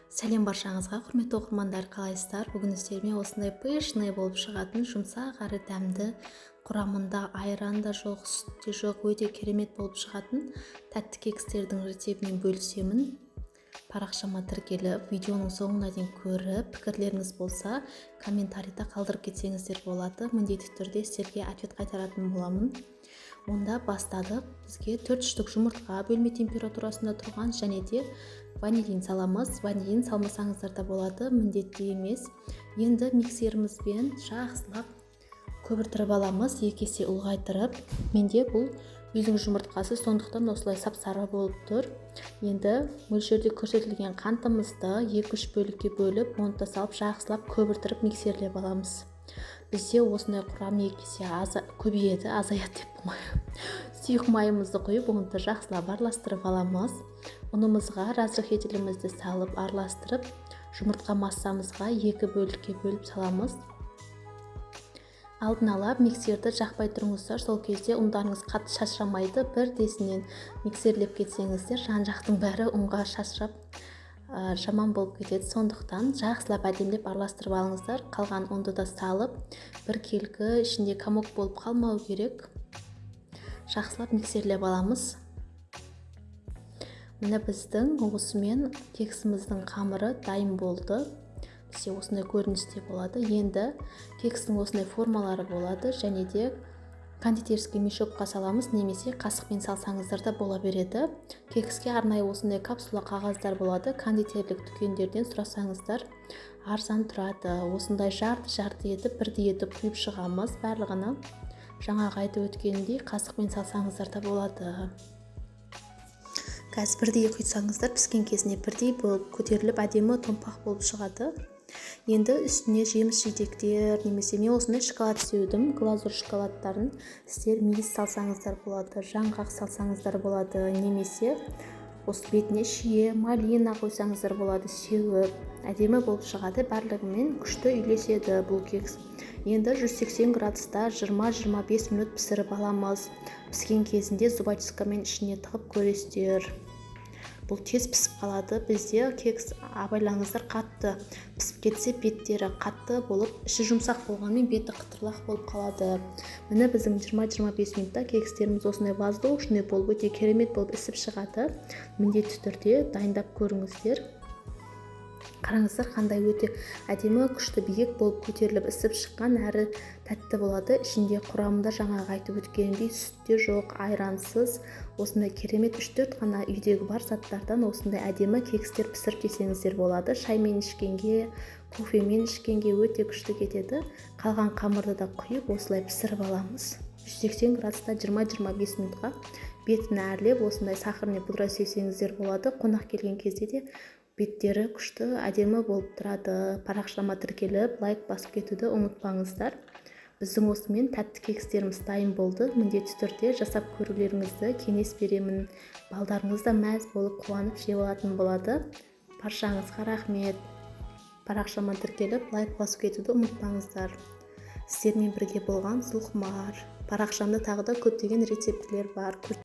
Сәлем баршаңызға, құрметті оқырмандар! Қалайсыздар? Бүгін сіздермен осындай пышный болып шығатын, жұмсақ әрі дәмді, құрамында айран да жоқ, сүт те жоқ, өте керемет болып шығатын тәтті кекстердің рецептімен бөлісемін. Парақшама тіркеліп, видеоның соңына дейін көріп, пікірлеріңіз болса, комментарийда қалдырып кетсеңіздер болады. Міндетті түрде сіздерге ответ қайтаратын боламын. Онда бастадық. Бізге 4 штук жұмыртқа, бөлме температурасында тұрған, және де ванилин саламыз. Ванилин салмасаңыздар да болады, міндетті емес. Енді миксерімізбен жақсылап көбіртіріп аламыз, 2 есе ұлғайтырып. Менде бұл үйдің жұмыртқасы, сондықтан осылай сап-сары болып тұр. Енді мөлшерде көрсетілген қантымызды 2-3 бөлікке бөліп, оны да салып, жақсылап көбіртіріп, миксерлеп аламыз. Бізде осындай құрам 2 есе көбейеді, азаяды деп. Сұйық майымызды құйып, оны да жақсылап араластырып аламыз. Ұнымызға разрыхлителімізді салып, араластырып, жұмыртқа массамызға екі бөлікке бөліп саламыз. Алдын ала миксерді жақпай тұрыңыздар, сол кезде ұндарыңыз қатты шашырамайды. Бірдесінен миксерлеп кетсеңіздер, жан жақтың бәрі ұнға шашырап, жаман болып кетеді. Сондықтан жақсылап, әдемілеп араластырып алыңыздар. Қалған ұнды да салып, біркелкі, ішінде комок болып қалмау керек, жақсылап миксерлеп аламыз. Міне, біздің осымен кексіміздің қамыры дайын болды. Бізде осындай көріністе болады. Енді кекстің осындай формалары болады және де кондитерский мешокқа саламыз немесе қасықпен салсаңыздар да бола береді. Кекске арнайы осындай капсула қағаздар болады, кондитерлік дүкендерден сұрасаңыздар, арзан тұрады. Осындай жарты жарты етіп, бірдей етіп құйып шығамыз барлығына. Жаңағы айтып өткенімдей, қасықпен салсаңыздар да болады. Қазір бірдей құйсаңыздар, піскен кезінде бірдей болып көтеріліп, әдемі томпақ болып шығады. Енді үстіне жеміс жидектер немесе мен осындай шоколад сеудім, глазурь шоколадтарын. Сіздер мейіз салсаңыздар болады, жаңғақ салсаңыздар болады немесе осы бетіне шие, малина қойсаңыздар болады сеуіп, әдемі болып шығады. Барлығымен күшті үйлеседі бұл кекс. Енді 180 градуста 20-25 минут пісіріп аламыз. Піскен кезінде зубочисткамен ішіне тығып көресіздер. Бұл тез пісіп қалады бізде кекс. Абайлаңыздар, қатты пісіп кетсе, беттері қатты болып, іші жұмсақ болғанымен, беті қытырлақ болып қалады. Міне, біздің 20-25 минутта кекстеріміз осындай воздушный болып, өте керемет болып ісіп шығады. Міндетті түрде дайындап көріңіздер. Қараңыздар, қандай өте әдемі, күшті, биік болып көтеріліп ісіп шыққан әрі тәтті болады. Ішінде, құрамында жаңағы айтып өткенімдей, сүт те жоқ, айрансыз, осындай керемет 3-4 қана үйдегі бар заттардан осындай әдемі кекстер пісіріп жесеңіздер болады. Шаймен ішкенге, кофемен ішкенге өте күшті кетеді. Қалған қамырды да құйып, осылай пісіріп аламыз 180 градуста 20-25 минутқа. Бетін әрлеп, осындай сахарный пудра сепсеңіздер болады. Қонақ келген кезде де беттері күшті, әдемі болып тұрады. Парақшама тіркеліп, лайк басып кетуді ұмытпаңыздар. Біздің осымен тәтті кекстеріміз дайын болды. Міндетті түрде жасап көрулеріңізді кеңес беремін. Балдарыңыз да мәз болып, қуанып жеп алатын болады. Баршаңызға рахмет! Парақшама тіркеліп, лайк басып кетуді ұмытпаңыздар. Сіздермен бірге болған Зұлқұмар. Парақшамда тағы да көптеген рецептілер бар.